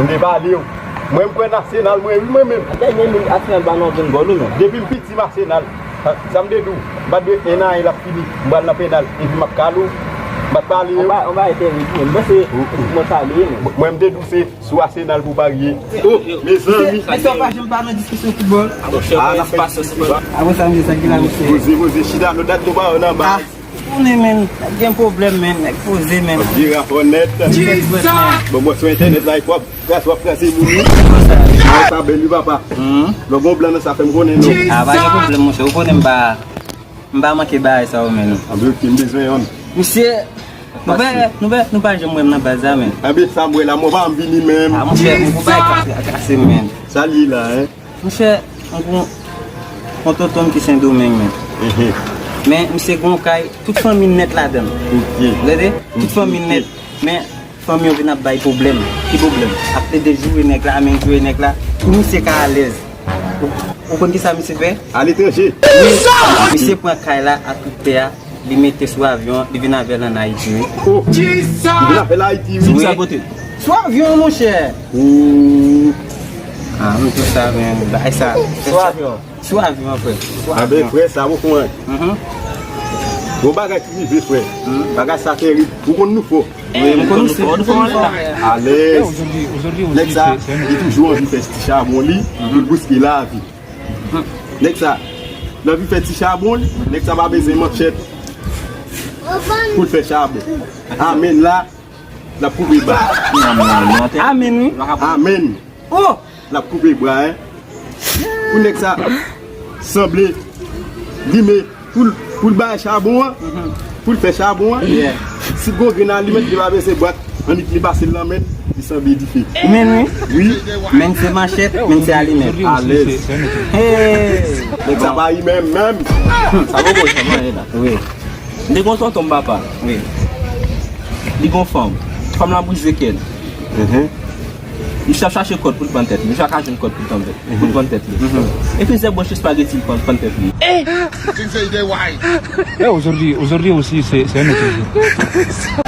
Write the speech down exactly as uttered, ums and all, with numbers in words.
M te pale w. Mwen, m kwè nan Asenal, mwen, wi, mwen menm. Dènye minit, Asenal ba nou yon gòl, ou menm. Depi m piti, m Asenal. Sa, sa m te di w, m pa t dwe en a en l ap fini. M pral nan penal. Epi m ap kale w. M pa t pale w. Anba, anba, e tèriv, men. Mwen, se, mwen pale, men. Mwen, m te di w, se sou Asenal pou parye. Oh, mezanmi. Mesye, pa janm pa nan diskisyon foutbòl. Ah, n ap fè sa, se pa. Apre sa, mesye, sa ki la, mesye. Poze, poze, chita, nou dat nou pa nan baz. Ou konnen, men, nèg gen pwoblèm, men, nèg poze, men. Ap vire afè w nèt. Bon, mwen sou entènèt la, e w ap kras, w ap krase moun wi. Sa bèl wi, papa. Lè w gen yon blan nan sa, fè m konnen non. Ah, pa gen pwoblèm, monchè. Ou konnen m pa, m pa manke bagay sa yo, men non. Anben, ok, m bezwen yonn. Mesye, nou pa, nou pa, nou pa janm wè m nan baz la, men. Anben, sa m wè la, mwen pa m vini menm. Ah, monchè, m pou bay kras, kras, men. Sa l ye la, en? Monchè, m gon, gon tonton m ki Sendomeng, men. Mhm. Men, misye gon kay, tout fanmi l nèt ladan l. Ok. Ou tande? Tout fanmi l nèt. Men, fanmi yo vin ap bay pwoblèm. Ki pwoblèm? Ap plede joure nèg la, men joure nèg la. Pou misye ka alèz. Ou, ou konn ki sa misye fè? Aletranje. Wi. Misye pran kay la ak tout tè a. Li mete sou avyon, li vin avè l ann Ayiti, wi. Oh! Li vin avè l Ayiti, wi. Wi. Sou avyon, monchè. Oh! Ah, m di w sa, men, bagay sa. Sou avyon. Sou avyon, frè. Sou avyon. Anben, frè, sa poko anyen. Mhm. Gon bagay ki rive, frè. Mhm. Bagay sa tèrib. Ou konn nou fò. Wi, m konn nou fò, nou fò anlè. Alèz. Nèg sa, li toujou anvi fè ti chabon li, pou l bouske lavi. Nèg sa, l anvi fè ti chabon l, nèg sa pa bezwen manchèt pou l fè chabon. Amèn la, l ap koupe bra. Amèn wi. Amèn. Oh! L ap koupe bra, en. Pou nèg sa sanble limen, pou l, pou l bay chabon an, pou l fè chabon an. Yeah. Si gon grenn alimèt, li pa bezwen bwat, annik li pase l nan men l, li sanble dife. Men wi. Wi. Men se manchèt, men se alimèt. Alèz. Hey. Nèg sa pa ri menm, menm. Sa poko janm anyen la. Wi. M te gon tonton m papa. Wi. Li gon fanm. Fanm lan brize kè l. Mhm. Misye ap chache kòd pou l pann tèt li. Misye pa ka jwenn kòd pou l pann tèt, pou l pann tèt li. Mhm. Epi zèb branch espageti l pann, pann tèt li. Things say they why. Eh, aujourd'hui, aujourd'hui aussi, c'est, c'est un autre jour.